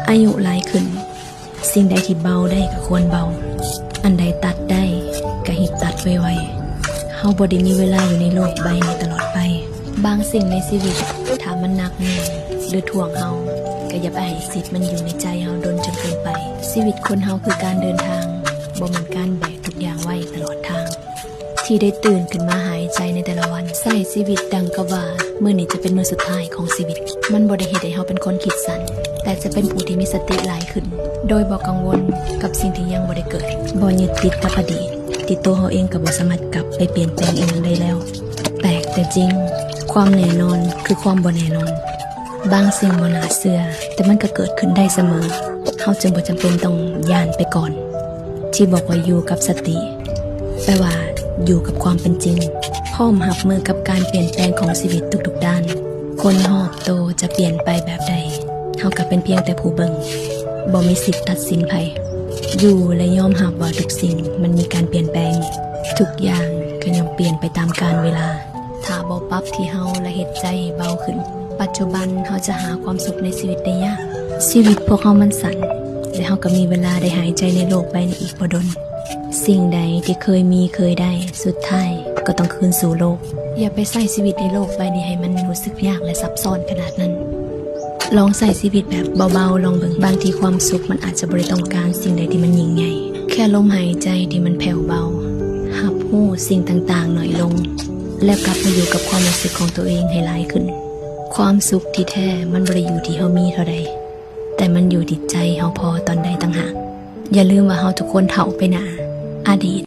ອາຍຸຫຼາຍຂຶ້ນ, ສິ່ງໃດທີ່ເບົາໄດ້ກໍຄວນເບົາ, ອັນໃດຕັດໄດ້ກໍຮີບຕັດໄວໆ. ເຮົາບໍ່ໄດ້ມີເວລາຢູ່ໃນໂລກໃບນີ້ຕະຫຼອດໄປ. ບາງສິ່ງໃນຊີວິດ, ຖ້າມັນໜັກໜ່ວງ ຫຼື ຖ້ວງເຮົາ, ກໍຢ່າໄປໃຫ້ສິດມັນຢູ່ໃນໃຈເຮົາດົນຈົນເກີນໄປ. ຊີວິດຄົນເຮົາຄືການເດີນທາງ, ບໍ່ແມ່ນການແບກທຸກຢ່າງໄວ້ຕະຫຼອດທາງ. ທີ່ໄດ້ຕື່ນຂຶ້ນມາຫາຍໃຈໃນແຕ່ລະວັນ, ໃຊ້ຊີວິດດັ່ງກັບວ່າມື້ນີ້ຈະເປັນມື້ສຸດທ້າຍຂອງຊີວິດ. ມັນບໍ່ໄດ້ເຮັດໃຫ້ເຮົາເປັນຄົນຄິດສັ້ນ, ແຕ່ຈະເປັນຜູ້ທີ່ມີສະຕິຫຼາຍຂຶ້ນ, ໂດຍບໍ່ກັງວົນກັບສິ່ງທີ່ຍັງບໍ່ໄດ້ເກີດ, ບໍ່ຍຶດຕິດກັບອະດີດ ທີ່ຕົວເຮົາເອງກໍບໍ່ສາມາດກັບໄປປ່ຽນແປງອີ່ຫຍັງໄດ້ແລ້ວ. ແປກແຕ່ຈິງ, ຄວາມແນ່ນອນຄືຄວາມບໍ່ແນ່ນອນ. ບາງສິ່ງບໍ່ໜ້າເຊື່ອ, ແຕ່ມັນກໍເກີດຂຶ້ນໄດ້ສະເໝີ. ເຮົາຈຶ່ງບໍ່ຈຳເປັນຕ້ອງຢ້ານໄປກ່ອນ. ທີ່ບອກວ່າຢູ່ກັບສະຕິ ແປວ່າຢູ່ກັບຄວາມເປັນຈິງ, ພ້ອມຮັບມືກັບການປ່ຽນແປງຂອງຊີວິດທຸກໆດ້ານ. ຄົນຮອບໂຕຈະປ່ຽນໄປແບບໃດ, ເຮົາກໍເປັນພຽງແຕ່ຜູ້ເບິ່ງ, ບໍ່ມີສິດຕັດສິນໃຜ. ຢູ່ ແລະ ຍອມຮັບວ່າທຸກສິ່ງມັນມີການປ່ຽນແປງ, ທຸກຢ່າງກໍຍ່ອມປ່ຽນໄປຕາມການເວລາ. ຖ້າບໍ່ປັບທີ່ເຮົາ ແລະ ເຮັດໃຈໃຫ້ເບົາຂຶ້ນ, ປັດຈຸບັນເຮົາຈະຫາຄວາມສຸກໃນຊີວິດໄດ້ຍາກ. ຊີວິດພວກເຮົາມັນສັ້ນ, ແລະ ເຮົາກໍມີເວລາໄດ້ຫາຍໃຈໃນໂລກໃບນີ້ອີກບໍ່ດົນ. ສິ່ງໃດທີ່ເຄີຍມີເຄີຍໄດ້, ສຸດທ້າຍກໍຕ້ອງຄືນສູ່ໂລກ. ຢ່າໄປໃຊ້ຊີວິດໃນໂລກໃບນີ້ໃຫ້ມັນຮູ້ສຶກຍາກ ແລະ ຊັບຊ້ອນຂະໜາດນັ້ນ. ລອງໃຊ້ຊີວິດແບບເບົາໆລອງເບິ່ງ, ບາງທີຄວາມສຸກມັນອາດຈະບໍ່ໄດ້ຕ້ອງການສິ່ງໃດທີ່ມັນຍິ່ງໃຫຍ່, ແຄ່ລົມຫາຍໃຈທີ່ມັນແຜ່ວເບົາ, ຮັບຮູ້ສິ່ງຕ່າງໆໜ້ອຍລົງ, ແລ້ວກັບມາຢູ່ກັບຄວາມຮູ້ສຶກຂອງຕົວເອງໃຫ້ຫຼາຍຂຶ້ນ. ຄວາມສຸກທີ່ແທ້ມັນບໍ່ໄດ້ຢູ່ທີ່ເຮົາມີເທົ່າໃດ, ແຕ່ມັນຢູ່ທີ່ໃຈເຮົາພໍຕອນໃດຕ່າງຫາກ. ຢ່າລືມວ່າເຮົາທຸກຄົນເຖົ້າໄປໜ້າ, ອະດີດ